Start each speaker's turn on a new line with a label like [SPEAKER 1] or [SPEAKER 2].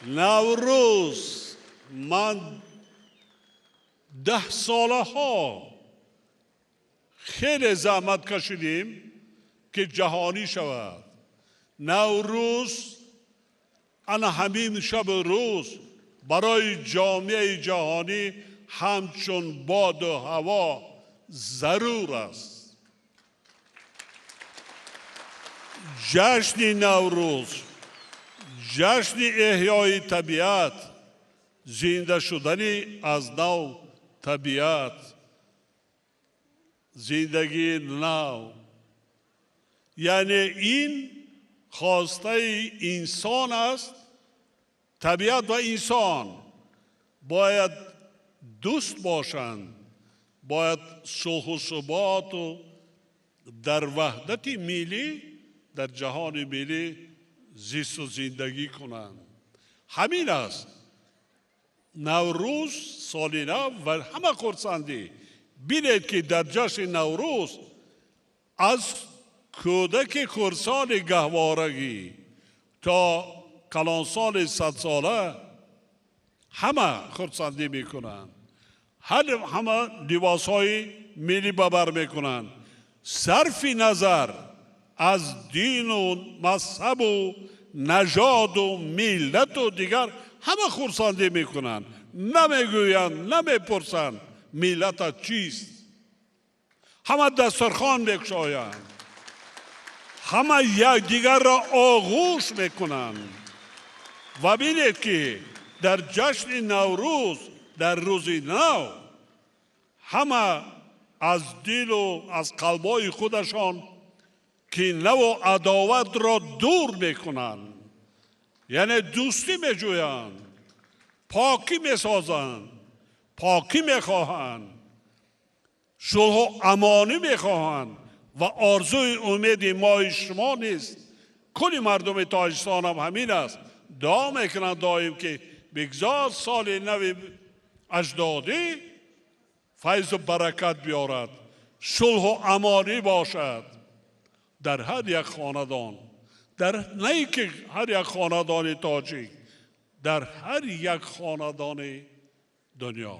[SPEAKER 1] Наврӯз ман 10 солаҳо хеле заҳмат кашидем, ки ҷаҳонӣ шавад. Наврӯз, ана ҳамин шабу рӯз барои ҷомеаи ҷаҳонӣ ҳамчун боду ҳаво зарур аст. Ҷашни Наврӯз ҷашни эҳёи табиат, зинда шудани аз нав табиат, зиндагии нав, яъне ин хостаи инсон аст. Табиат ва инсон бояд дӯст бошанд, бояд сулҳу суботу дар ваҳдати миллӣ, дар ҷаҳони миллӣ зисту зиндагӣ кунанд. Ҳамин аст Наврӯз, соли нав ва ҳама хурсандӣ. Бинед, ки дар ҷашни Наврӯз аз кӯдаки хурдсоли гаҳворагӣ то калонсоли 100сола ҳама хурсандӣ мекунанд, ҳама либосҳои миллӣ ба бар мекунанд, сарфи назар аз дину мазҳабу нажоду миллату дигар, ҳама хурсандӣ мекунанд. Намегӯянд, намепурсанд, миллатат чист. Ҳама дастархон мекушоянд, ҳама якдигарро оғӯш мекунанд. Ва бинед, ки дар ҷашни Наврӯз, дар рӯзи нав, ҳама аз дилу аз қалбҳои худашон кинаву адоватро дур мекунанд, яъне дӯстӣ меҷӯянд, покӣ месозанд, покӣ мехоҳанд, сулҳу амонӣ мехоҳанд. Ва орзуи умеди мои шумо низ, кулли мардуми Тоҷикистон ҳам ҳамин аст. Дуо мекунанд доим, ки бигзор соли нави аҷдодӣ файзу баракат биёрад, сулҳу амонӣ бошад дар ҳар як хонадон, дар на ин ки ҳар як хонадони тоҷик, дар ҳар як хонадони дунё.